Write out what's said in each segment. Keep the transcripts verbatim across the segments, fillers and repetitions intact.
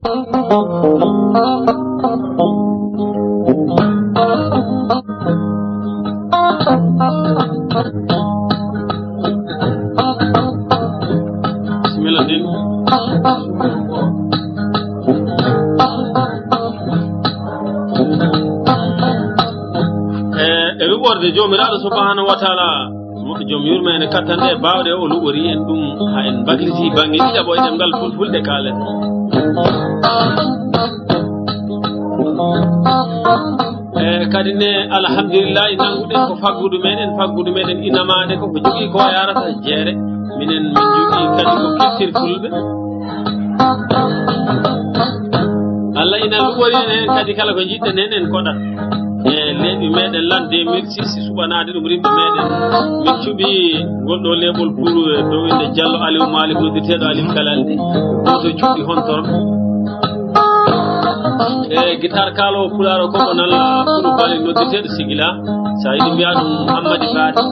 Bismillah din. E, e luɓorde Joomiraaɗo subhanahu wa taala, mo joom yurmeende kattanɗe e baawɗe, o luɓori en ɗum, ha en mbakliti bannge ɗiɗaɓo e ɗemngal fulfulde kaalen. E, kadi ne, alhamdulillahi, nannguɗen ko faggudu meɗen, faggudu meɗen inamaade ko, ko jogii ko yarata jeere. Minen min jogii kadi ko kiltir fulɓe. Allah ina luɓori en heen kadi kala ko njiɗɗen heen en koɗat. E leeɓi meɗen lan deux mille six, suɓanaade ɗum rimɓe meɗen. Min cuɓi ngol ɗo leeɓol pour, e, dow innde Diallo Aliou Malick, noddirteeɗo Aliou Kalaldi. Gooto cuɓi hontor. E guitar kaalo pulaar o ko o nalla Kulu Bali noddirteeɗo Sigila. Sa yiɗi mbiya ɗum Hammadi Faati.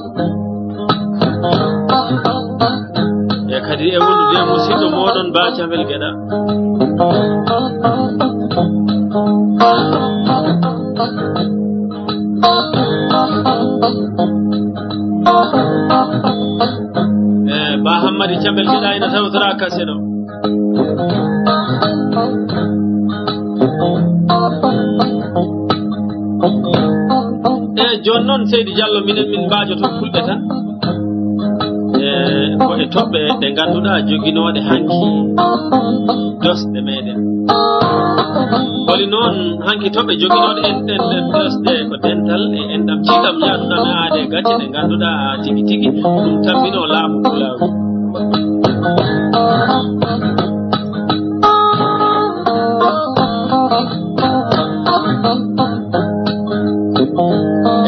E kadi e wondude e musidɗo moɗon Ba Cafel Geɗa. E Ba Hammadi Cafel Geɗa ina tawtora kaseɗo. E jooni noon, Seydi Diallo, minen min mbaajoto fulɓe tan. E ko e toɓɓe ɗe ngannduɗaa joginooɗe hanki dosɗe meɗen. Holi noon hanki toɓɓe joginooɗe en, en, en dosɗe ko dental e enɗam ciɗam ñaaɗuɗam e aade gacce ɗe ngannduɗaa tigi tigi ɗum tampinoo laamu pulaagu.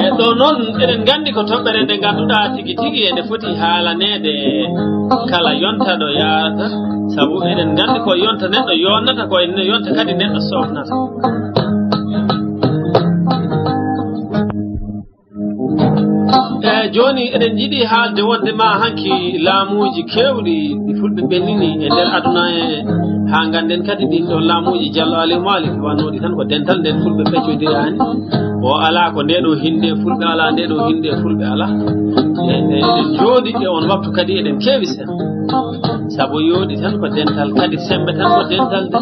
E ɗo noon, eɗen nganndi ko toɓɓere nde ngannduɗaa tigi tigi ene foti haalaneede kala yonta ɗo yaata, sabu eɗen nganndi ko yonta neɗɗo yonnata, ko yonta kadi neɗɗo sofnata. E jooni, eɗen njiɗi haalde wonde ma hanki laamuuji keewɗi ɗi fulɓe ɓennini e nder aduna e, haa ngannden kadi ɗin ɗo laamuuji Diallo Aliou Malick wannooɗi tan ko dental nden fulɓe peccodiraani. O alaa ko nde ɗo hinde fulɓe alaa, nde ɗo hinde fulɓe alaa. E, e, eɗen jooɗi e on waktu kadi eɗen keewi sen. Sabu yooɗi tan ko dental, kadi sembe tan ko dental nde.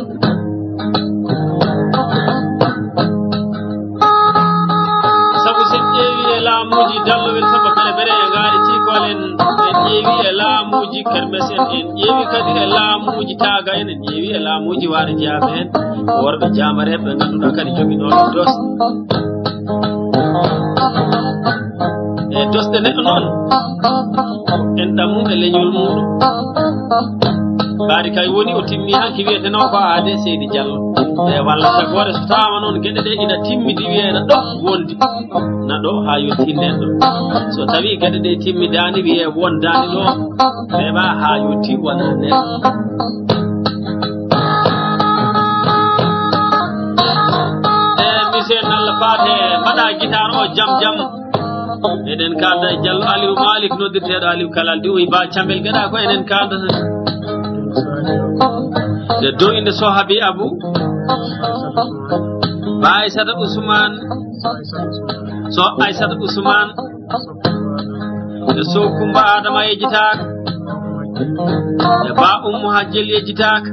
Sabu sen ƴeewi e laamuuji dallowel saba bere bere e ngaari ciikolen, en ƴeewi e laamuuji kermes en, en ƴeewi kadi e laamuuji taaga en, en ƴeewi e laamuuji waare jaabe en, ko worɓe jaamareeɓe ɓe ngannduɗaa kadi joginooɓe dos. E dosɗe neɗɗo noon, en ɗammum e leñol muɗum. Ɓaari kay woni o timmi hanki wiyetenoo ko aade Seydi Diallo. E walla tagoore so taama noon geɗe ɗe ina timmidi wiyee na ɗo wondi. Na ɗo haa yotti nden ɗo. So tawi geɗe ɗe timmidaani wiyee wondaani ɗo. Weeɓa haa yotti wona nden. E misel Nalla Paate, mbaɗa gitaar o jam jam. Eɗen kaalda e Diallo Aliou Malick, noddirteeɗo Aliou Kalal, diwoyi Ba Cambel Geɗa, ko enen kaaldata. Nde dow inde Sohabi Abou, Ba Aissata Ousmane, So Aissata Ousmane, e So Kumba Adama yejjitaaka, e Ba Ummu Hajjel yejjitaaka,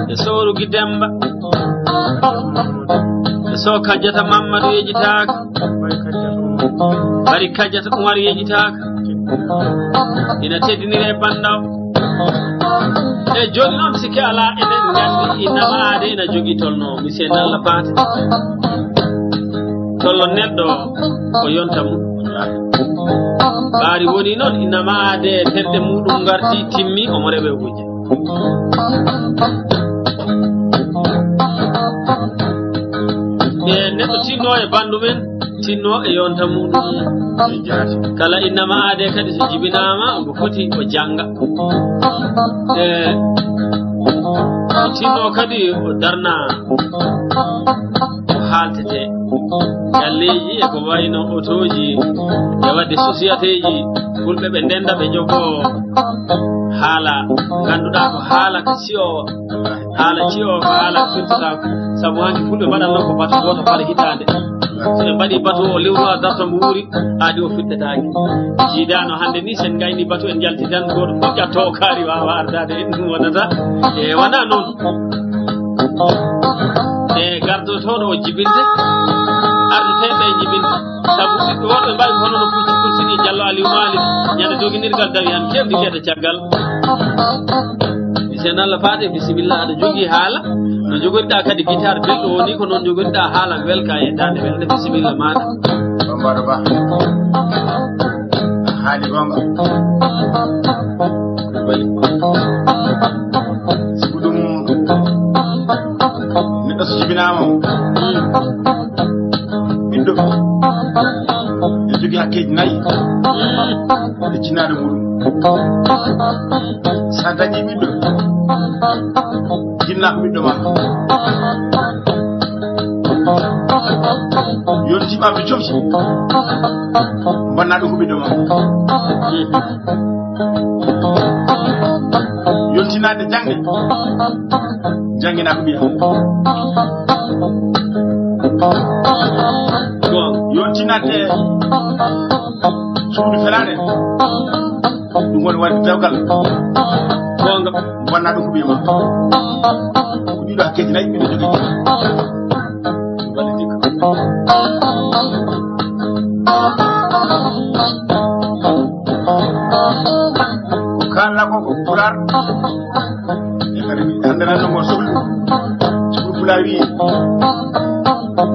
e So Rugi Demba, e So Kajjata Mammadu yejjitaaka, Bari Kajjata Umar yejjitaaka, ina teddinire Bandaw. E jooni noon, sikke alaa, eɗen nganndi innama aade ina jogii tolno, misee Nalla Paate. Tolno neɗɗo ko yonta mum. Ɓaari woni noon, innama aade terɗe muɗum ngarti, timmi, omo rewe wujja. E neɗɗo tinno e banndum en, tinno e yonta muɗum. Kala innama aade kadi so jibinaama, omo foti o jannga. E tinno kadi o darna ko haaltete. Galleeji e ko wayno otooji e wadde sosiyateeji, fulɓe ɓe ndenda ɓe jogo haala, ngannduɗaa ko haala ka siyo Haala ciyo ko haala firtataako. Sabu hanki fulɓe mbaɗatno ko batu gooto par hitaande. So ɓe mbaɗi batu o lewru a darta mo wuuri, aadi o firtetaaki. Jiidaano hannde ni, sen ngayni batu en njalti tan, gooto fof ƴatto o kaari waawa ardaade en, ɗum wonata. E wonaa noon. E gardotooɗo o jibinde, ardoteeɓe e jibinde. Sabu ɓiɓɓe worɓe mbawi ko hono no Pucci Kursini Jallo Aliou Malick, ñande doginirgal dawi han kewdi kede caggal. Mi seen Allah faade, bisimilla, aɗa jogii haala. No jogoriɗaa kadi gitaar belɗo o ni, ko noon jogoriɗaa haala welka e daande welde, bisimilla maaɗa. Bambaɗo Ba. Haali gonga. Bali. Sibu ɗum neɗɗo so jibinaama o, ɓiɗɗo, ene jogii hakkeeji nayi e jinnaade muɗum. So a dañii ɓiɗɗo, jinnaako ɓiɗɗo ma. Yontii ɓamde comci, mbonna ɗum ko ɓiɗɗo ma. Yontii naatde jaŋde, janngina ko ɓiya. Yontii naatde suudu felaade, ɗum woni waɗde dewgal. Goonga. Mbonna ɗum ko ɓiya ma. Ko ɗiɗo hakkeeji nayi ɓiɗɗo jogii. Ko kaalɗaa ko ko Pulaar. E kadi hannde nan ɗo mo sohli. Ko Pulaar wiyi,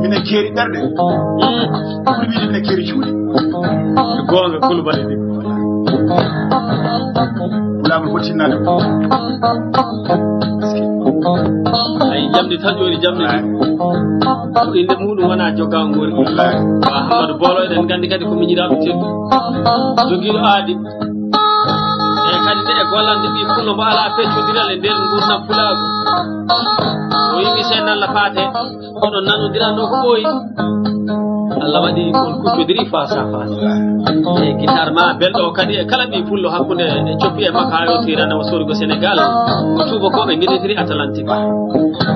minen keeri ɓerɗe. Ɓuri wiide minen keeri cuuɗi. Goonga, Kulu Bali de. Pulaar ko tinnaade. Ay, jamdi tan joni, jamdi ndi. Ko innde muɗum wona joggaango ngori. Wallaahi. Ba Amadou Bolo, eɗen nganndi kadi ko miñiraaɗo teddu. Jogiiɗo aadi. E kadi nde e gollande ɓii pullo mbo alaa peccodiral e nder nguurndam pulaagu. O yimi sen Allah faate. Kono nanondiral ɗo ko ɓooyi. Allah waɗi on kuccodiri face à face. E guitar ma belɗo o kadi e kala ɓii pullo hakkunde e coppi e makko haa yewti rana o sori ko Sénégal. Ko tuubakooɓe ngiɗitiri Atlantique.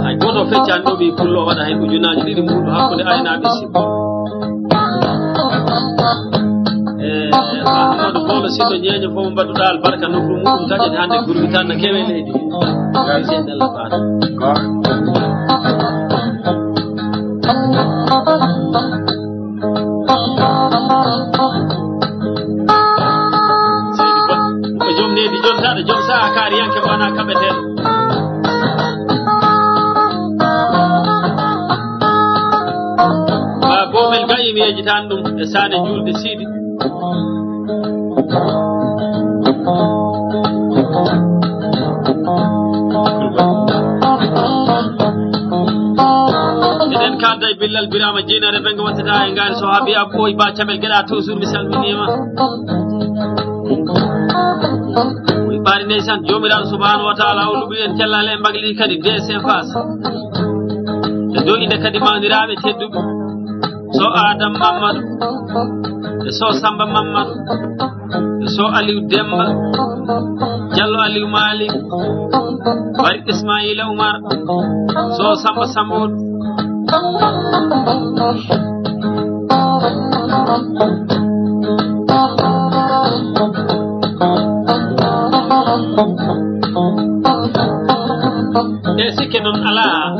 Hay gooto feccani ɗo ɓii pullo o waɗa heen ujunnaaji ɗiɗi mbuuɗu hakkunde aynaaɓe si. E Amadou Bolo Sido Ñeeño fof mbaɗuɗa albarka nokku muɗum taƴete hannde gurbi tan no kewe leydi. Seeɗa Allah faata. Seydi Ba, ko joom nehdi jontaɗo, joom saha kaari yanke mana kaɓeten. Ba Bomel Gayi mi yejitani ɗum e Sane Julde Sidi. Eɗen kalda e Billal Birama Jeynare Ɓenga wattata e ngaari so haabi a ɓooyi ba Caɓel Geɗa toujours mi salminima. Ɓaari ndeysaan Joomiraaɗo Subhaanahu wa Taala o luɓi en cellal e mbagli kadi D C Fass. E dow inde kadi mawniraaɓe tedduɓe. So Adam Mamadou, e so Samba Mamadou, e so Aliou Demba, Diallo Aliou Malick, Bari Ismaïla Oumar, so Samba Sambodu. E sikke noon alaa.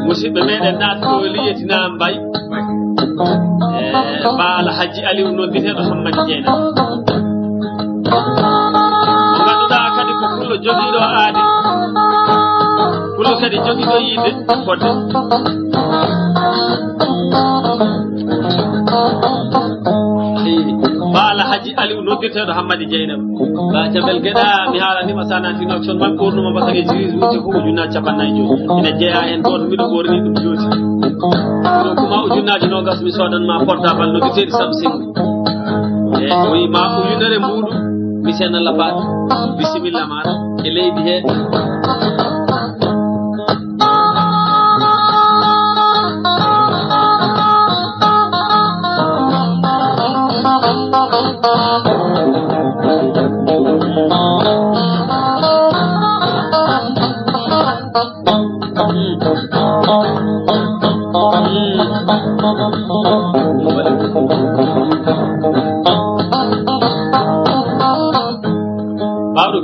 Musidɓe meɗen naati ɗo e Liyetina Mbay. E Ba Alhaji Aliou nodditeeɗo Hammadi Jeynaba. Mo ngannduɗaa kadi ko pullo jogiiɗo aadi. Pullo kadi jogiiɗo yiide fodde. Ba Alhaji Aliou noddirteeɗo Hammadi Jeynaba. Ba Jabel Geɗa, mi haalani ma sanatino action man ɓornuma basage juge wuti ko ujunnaji capannayyi joyi. Ina jeeya heen gooto mbiɗo ɓorni ɗum jooti. Ɗum kuma ujunnaaji noogas mi soodan ma portable no biteeɗi Samsung. E o wi ma ujunere mbuuɗu mi sena labaɗo. Bisimilla maɗa e leydi he.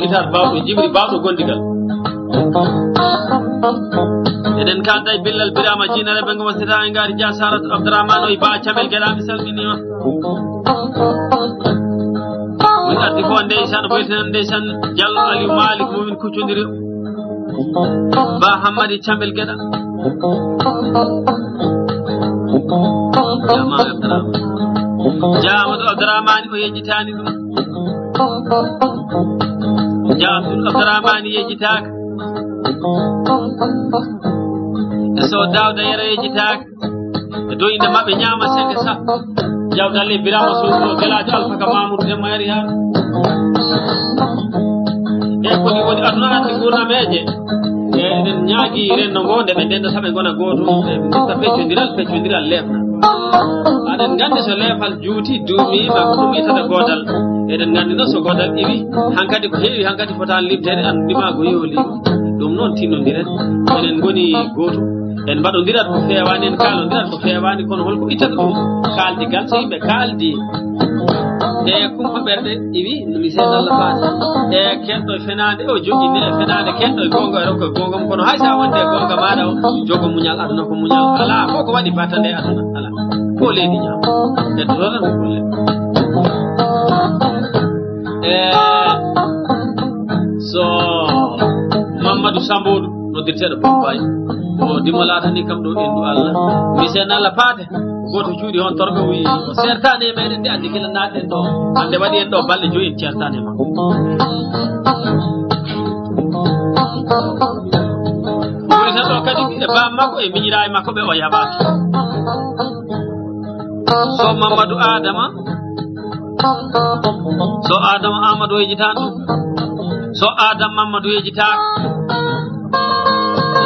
Baawɗo Jibri, baawɗo gondigal. Eɗen kaalda e Billal Birama Jinare, ɓe ngo wasata e ngaari Dia Saratu Abdourahmane, o e Ba Camel Geɗa, mi salminiima. Min ardi ko ndeysaan, boytanen ndeysaan Diallo Aliou Malick, mo min kuccondiri. Ba Hammadi Camel Geɗa. Jaama Abdourahmane. Dia Amadou Abdourahmane, o yejjitaani ɗum. Dia Abdoul Abdourahmane yejjitaaka. E so Daouda Yero yejjitaaka. E do inde maɓɓe ñaama seke sa. Jawdalle Birama Sow, Gelaajo Alfaka Mamoudou Demba Yari Har. E ko ni woni aduna andi gurnameeje. E eɗen ñaagi renndo ngo, nde ɓe ndendata ɓe ngona gooto, ɓe ndutta peccondiral, peccondiral leefna. Aɗen nganndi so leefal juuti, duumiima, ko ɗum wiyetata goodal. Eɗen nganndi noon so goodal iwi, hankadi ko heewi, hankadi fotaani limteede, anndi ma ko yooli. Ɗum noon tinnondiren, eɗen ngoni gooto. En mbaɗondirat ko feewaani, en kaalondirat ko feewaani, kono holko ittata ɗum? Kaaldigal, so yimɓe kaaldi. E kumpa ɓerɗe iwi, no mi seeɗa Allah faati. E kenɗo e fenaande, o jogi nde e fenaande, kenɗo e goonga, o rokka goonga mum. Kono hay so a wonde e goonga maaɗa o, jogo muñal, aduna ko muñal. Alaa fof ko waɗi battande e aduna. Alaa. Ko leydi ñaam. Ɓe dolan ko golle. E so Mamadou Sambodu, noddirteeɗo Bombay, o dimo laatani kam ɗo endu Allah. Mi seeɗa Allah faate. Gooto cuuɗi on torɓe o wiyi, o sertaani e meɗen de, anndi gila naatɗen ɗo. Hannde waɗi en ɗo balɗe joyi en ceertaani e makko. Woni tan ɗo kadi e baam makko e miñiraaɓe makko ɓe o yaɓaaki. So Mamadou Adama, so Adama Amadou o yejitaani ɗum. So Adama Mamadou yejitaaka.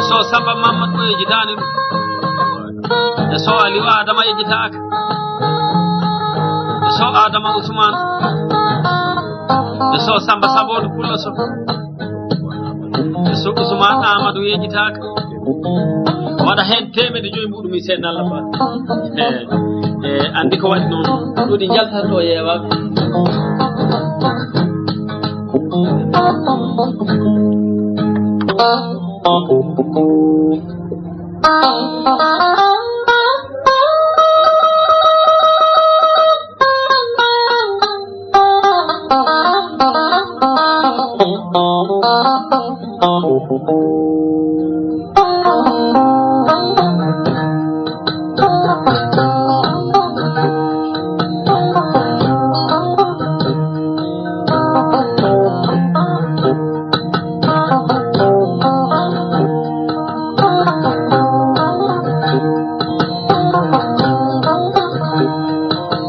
So Samba Mamadou o yejitaani ɗum. E so Aliou Adama yejitaaka. E so Adama Ousmane. E so Samba Sabodu Pullo so. E so Ousmane Amadou yejitaaka. Waɗa heen teemedde joyi mbuɗu mi seeɗa Allah ba. E, e, anndi ko waɗi noon. Ɗuɗi njaltan ɗo yeewaaɓe.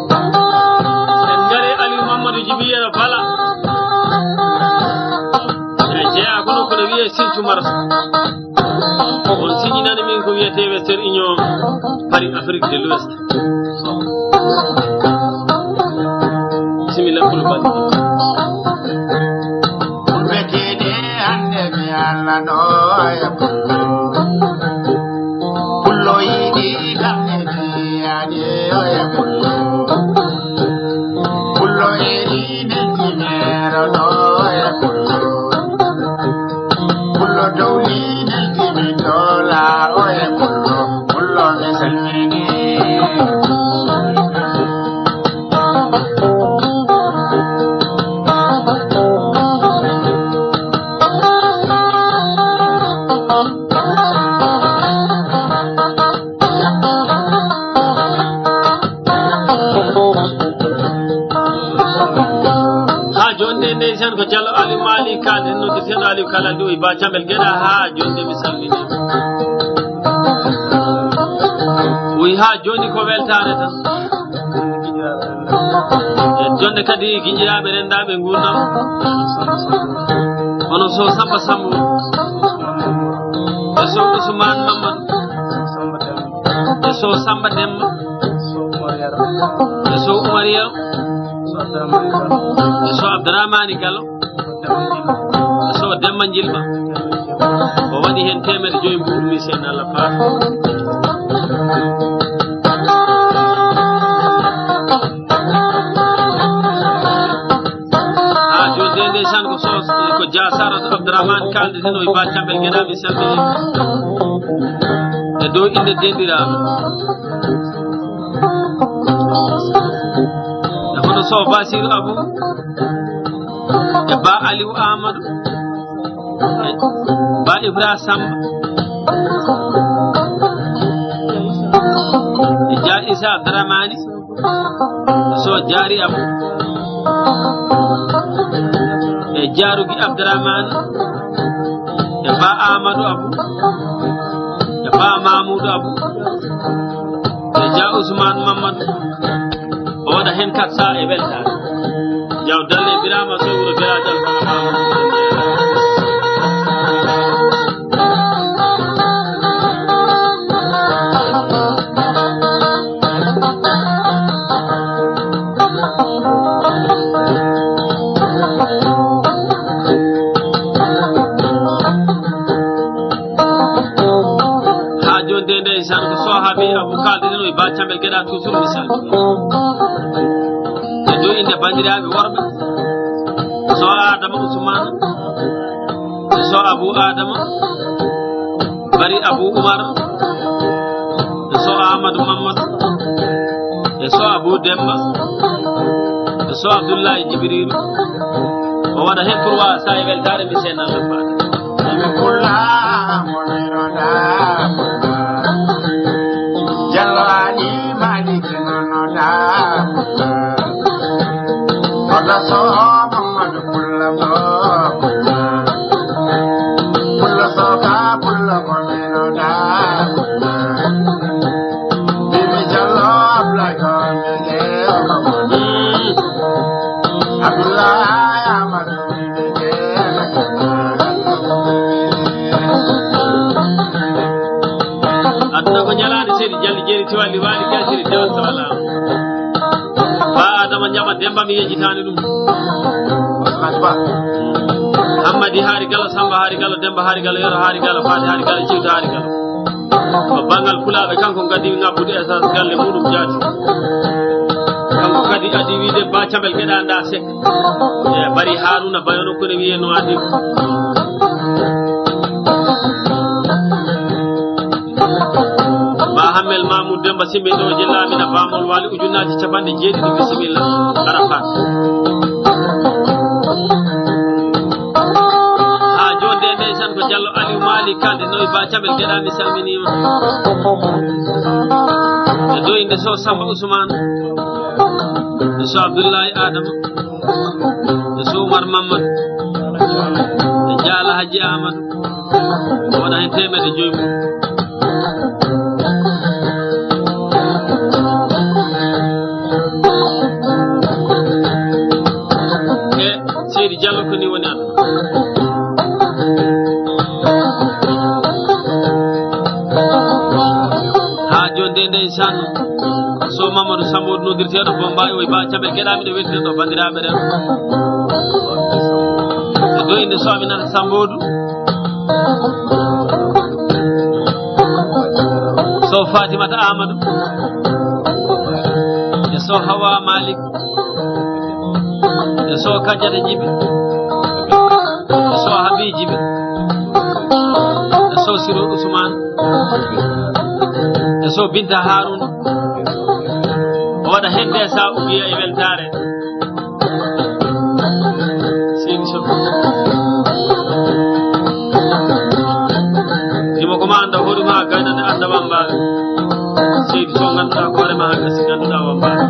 En ngari Aliou Mamadou Djibi Yero Bala. E jeyaa kono kono wiyee Sinthiou Mara. On signani min ko wiyetee Western Union, Paris, Afrique de l'Ouest. Bisimilla, Koulibaly. Pullo yiɗi kamɓe mi yaani oya pullo. Pullo yiɗi nelti meero ɗo oya pullo. Pullo dowli nelti mi dola oya pullo. Pullo mi salmini. Haa jooni de, ndeysaan, ko Diallo Aliou Mali Kane, en noddirteeɗo Aliou Kala Aliou e Ba Cambel Geɗa. Haa jooni de, mi salmini. Wi, haa jooni ko weltaare tan. E jonde kadi giƴiraaɓe renndaaɓe nguurndam. Hono so Samba Sambo. E so Ousmane Mamadou. E so Samba Demba. E so Oumar Yero. E so Abdourahmane Gallo. E so Demba Njilma. O waɗi heen teemedde joyi mbuɗu mi seen Allah paata. Haa jooni de ndeysaan ko so, ko Rahman kaalde den o e Ba Campel Geɗa, mi salmini. E dow innde denɗiraaɓe. E hono Sow Basiru Abu. E Ba Aliou Amadou. E Ba Ibra Samba. E Dia Issa Abdramani. E Sow Jaari Abu. E Jaarugi Abdramani. E Ba Amadou Abu. E Ba Mamoudou Abu. E Dia Ousmane Mamadou. O waɗa heen quatre cents e weltaare. Jaw dalle Birama Sow wuro Biraajal. Haa jooni de, ndeysaan, ko Sow Habi Abu Kalde ɗen o e Ba Campel Geɗa toujours misal. E dow innde banndiraaɓe worɓe, Sow Adama Ousmane, e Sow Abu Adama, Bari Abu Umar, e Sow Amadou Mamadou, e Sow Abu Demba, e Sow Abdoulaye Djibril. O waɗa heen trois cents e weltaare, mi seenan lambaade. Kula, mo wiro da, kula. Jallo Ali Malik nono da, kula. Kula so Muhammadu kula so, kula. Kula so ka, kula mo wiro da, kula. Bibi Jallo Ablaye Gombe de, Abdoulaye Amadou. Aduna ko ñalaande, seydi Jalli Jeeri Tiwalli Waali Gasiri Dewal Sawala. Ba Adama Jama Demba, mi yejjitaani ɗum. Hammadi Haari Galo, Samba Haari Galo, Demba Haari Galo, Yoro Haari Galo, Faati Haari Galo, Ciwta Haari Galo. Ko banngal Pulaaɓe, kanko kadi ŋabbude essence galle muɗum jaati. Kanko kadi adii wiide Ba Campel Geɗa nda sek. E Bari Haruna Bayono kono wiye no adii. Ba Hammel Mamoud Demba Simbe ɗo je laamina Bamol Wali ujunnaaji capanɗe jeeɗiɗi, bisimilla. Arafat. Haa jooni de, ndeysaan, ko Jallo Aliou Mali Kande Noy Ba Campel Geɗa, mi salminiima. E dow innde Sow Samba Ousmane, e Sow Abdoulaye Adama, e Sow Oumar Mamadou, e Jaala Hadji Amadou, o waɗa heen teemedde joyi mum. E Seydi Diallo ko ni woni aduna. Haa jooni de, ndeysaan, Sow Mamadou Sambodou noddirteeɗo Bombay, o e Ba Campel Geɗa, miɗo weltinii ɗo banndiraaɓe rewɓe. E dow innde Sow Aminata Sambodou. Sow Fatimata Amadou. E Sow Hawa Malik. E Sow Kadiata Djiby. E Sow Habi Djiby. E Sow Siro Ousmane. E Sow Binta Harouna. O waɗa heen de sa ubiya e weltaare. Seydi Sow. Himo ko ma annda hoɗuma gaynande annda wambaare. Seydi Sow, ngannduɗaa hoore ma haa gasi, ngannduɗaa wambaare.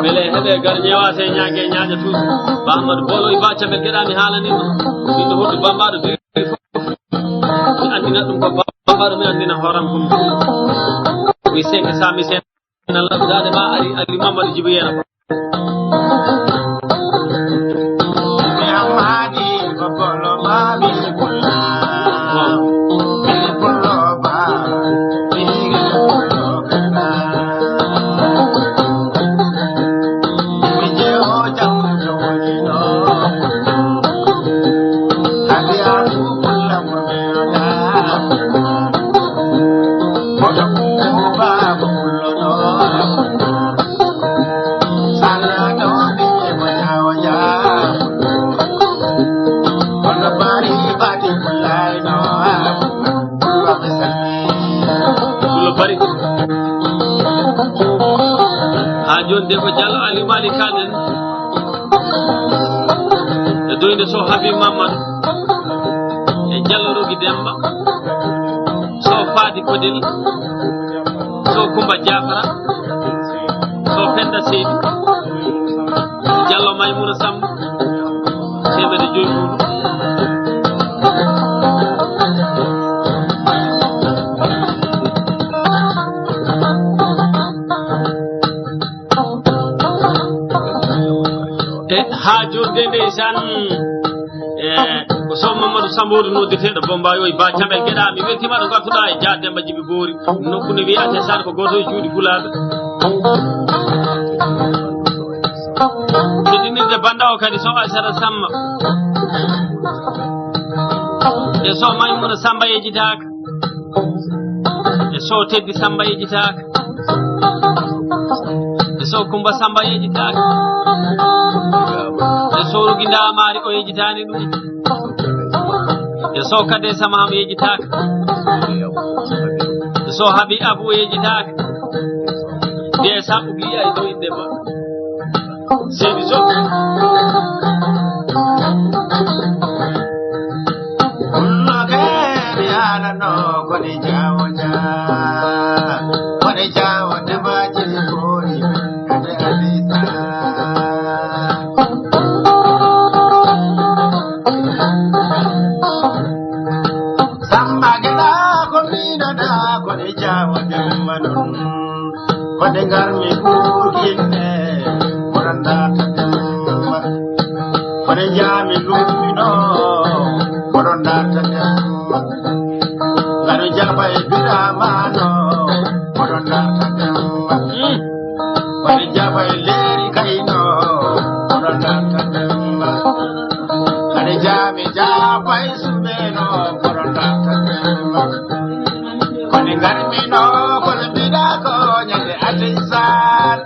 Bele heɓe gar ñewa se ñaage ñaaña tuuti. Ba Amadou Bolo e ba Cabe geɗa mi haalani ma. Min no hoɗu bambaɗo diri fof. Mi andina ɗum ko bambaɗo mi andina horam ko mi. Mi seke sa mi sen. Nalla dade ma ari ali Mamadou Jibriyana. Bari. Ha joni de ko Diallo Ali Mali kalden. E doyde so Habib Mamadou. E Diallo Rogi Demba. So Fadi Kodel. So Kumba Jafara. So Penda Seydi. Diallo Maymuna Samb. Temedde joyi mum. E ha jodde ndeysaan. E ko Sow Mamadou Sambodu noddeteeɗo Bombay o e ba Caɓel Geɗa, mi weltima ɗo gartuɗa e Dia Demba Jibi Boori. Nokku ne wiyate Sar ko goto e juuɗi Pulaaɓe. Teddinirde banda o kadi Sow Aysata Samma. E Sow Maymuna Samba yejitaaka. E Sow Teddi Samba yejitaaka. E Sow Kumba Samba yejitaaka. E Sow Rugi Ndamaari o yejitaani ɗum. E Sow Kade Samam yejitaaka. E Sow Habi Abu yejitaaka. De Sabu Giya e ɗo inde ma. Seydi Sow. Kullo ke mi alano ko ni jawo ja. Ko ni jawo de ba ji ko ni. Kade alisa. Samba Geɗa ko mbiɗoɗa ko ɗe jawa demba ɗum. Ko ɗe ngarmi ɓurkinne, ko ɗon darta demba. Ko ɗe jami lummino, ko ɗon darta demba. Ngano jaba e biramano, ko ɗon darta demba. Woni jaba e leeri kayno, oɗon darta demba. Kadi jami jaba e sumeno, oɗon darta demba. Koni ngarmino, kono mbiɗa ko ñande atisar.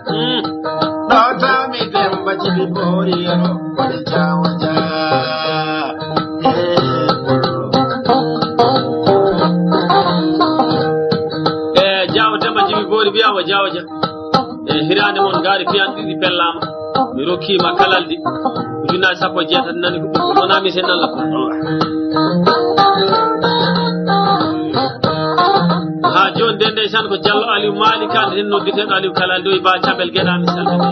Ɗo tami demba jibi boori yero, koni jawo ja. E jawo demba jibi boori mbiya o jawo ja. E hiraande mon ngaari piyanɗe ɗiɗi pellaama. Mi rokkiima kalaldi. Ujunnaaje sappo e jeetati nani ko ɗum wonaa mi sen Allah. Haa jooni de ndeysaan ko Jallo Aliou Mali Kane en noddirten Aliou Kalaldi o e ba Caɓel Geɗa mi salmini.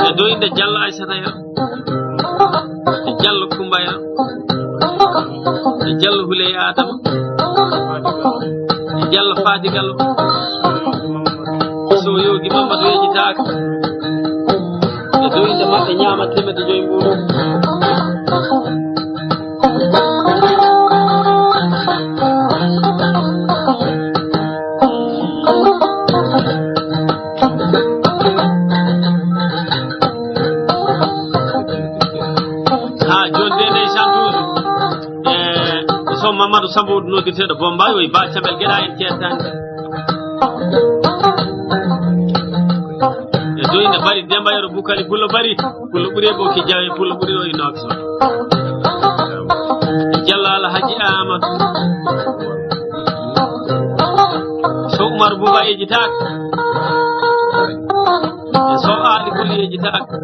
E doyinde Jallo Aysata en. E Jallo Kumbaya, e Jallo Huley Adama, e Jallo Fadi Gallo, so yogi Mamadou yejitaaka, e doyinde maɓɓe ñaama temedde joyi mbuɗu. Ha joni de ndeysaan toujours. E ko Sow Mamadou Sambowdu noddirteeɗo Bombay o e ba Caɓel Geɗa en cettaani. E doyinde Bari Demba Yero Bukali Pullo Bari, Pullo ɓuri e ɓokki jawe, Pullo ɓuri ɗo e nooki so. Jallo Alhaji Amadou. Sow Umar Buba yejitaaka. Yejjitaaka.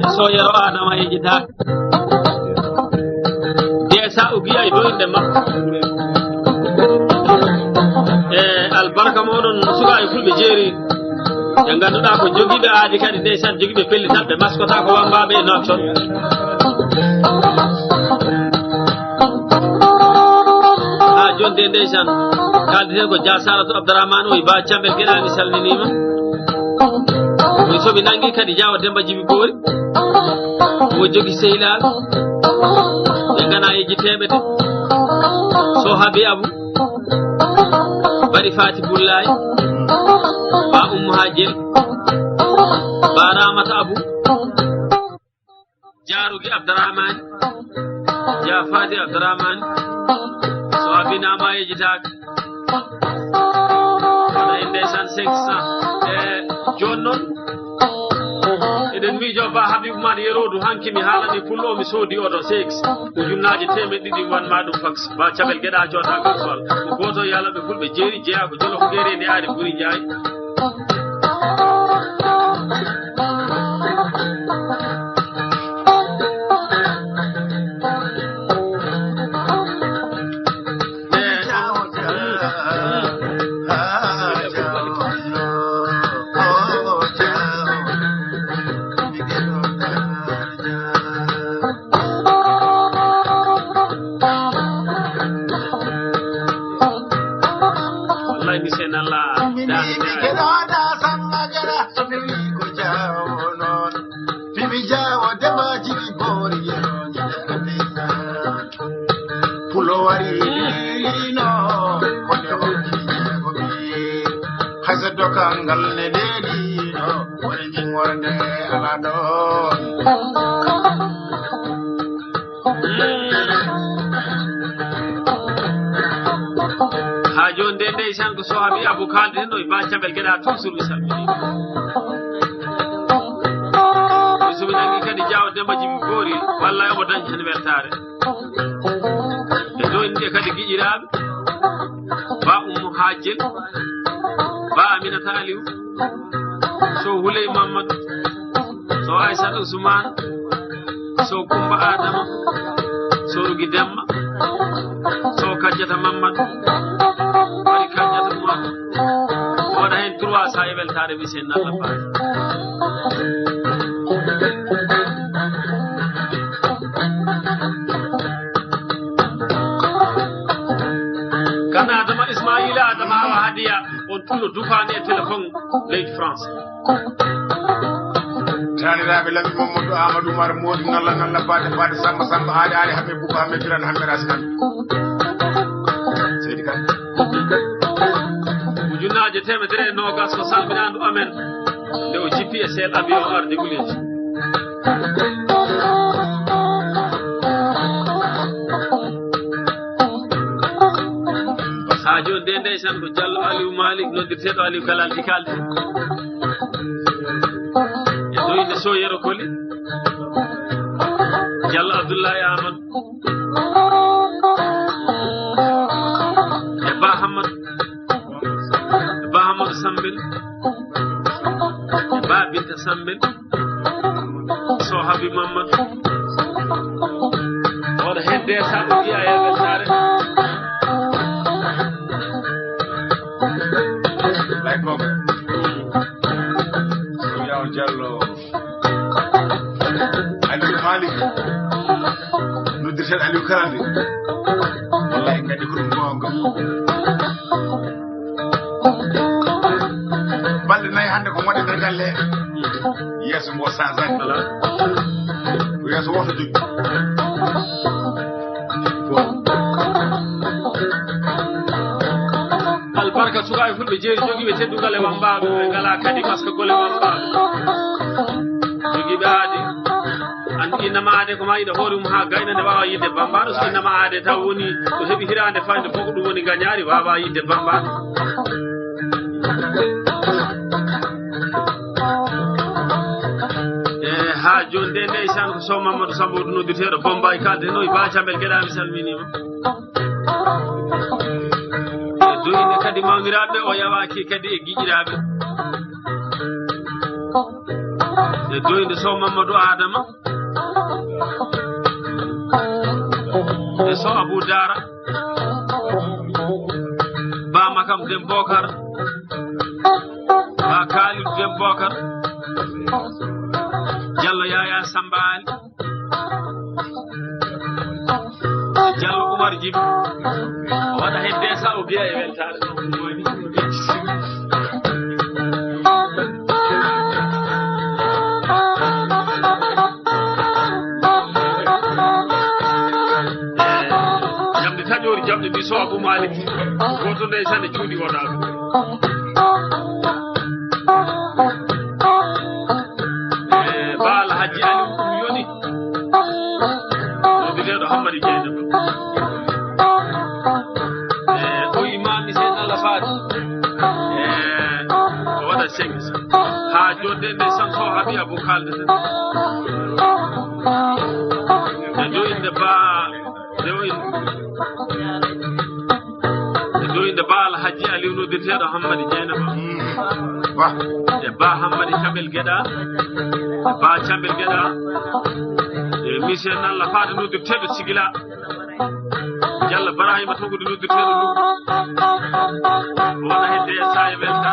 E so yero Adama yejjitaaka. Nde sa o giya e doyde makko. E albarka moɗon sukaaɓe fulɓe jeeri. Ɓe ngannduɗaa ko jogiiɓe aadi kadi ndeysaan jogiiɓe pellital ɓe maskota ko wambaaɓe e nokton. Haa jonde ndeysaan. Kaaldi heen ko Dia Saratu Abdourahmane o e Ba Cambel Geɗa mi salminiima. Min so mi nanngi kadi Jaawo Demba Jibi Boori. Mo jogi sehilaɓe. Ɓe ngana yejjiteeɓe de. So Habi Abu. Bari Fati Bullaay. Ba Ummu Hajel. Ba Ramata Abu. Jaarugi Abdourahmane. Dia Fati Abdourahmane. So Habi nama yejjitaaka. Wona e ndeysaan cinq cents. E jooni noon, eɗen miijo Ba Habib Mad Yerodu, hanki mi haalani pullo, mi soodi oto six. Ujunnaaje teemeɗɗe ɗiɗi wanma ɗum fax. Ba Cabel Geɗa cooda gasol. Ko gooto yalaɓe fulɓe jeeri jeyaa ko jolo ko gereede aari buri jaay. Wallahi mi sena la. Pimi jawo demaji mi bori yeroji. Pulo wari lino, kone hokki jeego ɓe. Hayso dokangal ne lelino, woni jingorde ala ɗon. Haa jooni nde ndeysaan ko Sohabi Abou Kalde no e Ba Cambel Geɗa toujours mi salmini. Mi so mi nangi kadi Jaawo Demba Jibi Boori, wallay omo dañi heen weltaare. E ɗo inde kadi giƴiraaɓe, Ba Ummu Hajjel, Ba Aminata Aliou, so Huley Mamadou, so Aissata Ousmane, so Kumba Adama, so Rugi Demba, so Kajjata Mamadou, wari Kajjata Oumar, wona heen trois cents e weltaare mi sen Allah faati. Kan Adama Ismaila Adama Awa Hadiya, on tun no dufaani e téléphone leydi France. Taniraaɓe Lamin Mamadou Amadou Oumar Mody Ngalla Ngalla Bade Bade Samba Samba Aade Aade Hammet Bouba Hammet Birane Hammet Racine Hammet. Seydi Kan. Ujunnaaje teemedere e noogas ko salminaandu amen. Nde o jippi e seel avion arde Wuliyes. Haa jooni de ndeysaan ko Diallo Aliou Malick noddirteeɗo Aliou Kalal Dikalde. E ɗo inde Sow Yero Koli. Diallo Abdoulaye Amadou. E Ba Hammat. E Ba Hammat Sambel. E Ba Binta Sambel. Sow Habi Mamadou. Oɗo heen de sabu wiya e weltaare. Lay Bob. Sow Yaw Diallo. Aliou Malick. Noddirteeɗo Aliou Kalande. Wallahi kadi ko ɗum goonga. Balɗe nayi hannde ko ngoɗe nder galle. Yeeso ngo changani. Ko yeeso woto joggi. Albarka sukaaɓe fulɓe jeeri jogiiɓe teddungal e wambaaɓe, ɓe ngalaa kadi maskagol e wambaaɓe. Jogiiɓe aadi. Anndi innama aade ko ma yiɗa hoore mum haa gayna nde waawa yiɗde bambaaɗo. So innama aade taw woni ko heɓi hiraande fayde fof ko ɗum woni ngañaari waawa yiɗde bambaaɗo. E haa jooni de ndeysaan ko Sow Mamadou Samba Odu noddirteeɗo Bombay Kalde no e Ba Cambel Geɗa mi salminiima. E doyde kadi mawniraaɓe o yawaaki kadi e giƴiraaɓe. E doyde Sow Mamadou Adama. E Sow Abou Dara. Ba Makam Dem Bokar. Ba Kalidou Dem Bokar. Diallo Yaya Samba Ali. Diallo Oumar Djiby. O waɗa heen desa, o biya e weltaare. Jamɗe taƴoori jamɗe mbi Sow Abou Malick. Gooto ndeysaan e cuuɗi wonaaɓe. E Ba Alhaji Aliou ɗum yoni. Noddudeeɗo Hammadi Dieynaba. E o imaami Seydi Allah Faati. E o waɗa sengis. Haa joɗde nde Samso Habi Abou Kalde. E doyde Ba, doyde. E doyde Ba Alhaji Aliou noddirteeɗo Hammadi Dieynaba. Wah. E Ba Hammadi Cambel Geɗa. E Ba Cambel Geɗa. E Michel Nalla Faade noddirteeɗo Sigila. Diallo Barahima Togude noddirteeɗo Louga. Wona hedde e Saye Welta.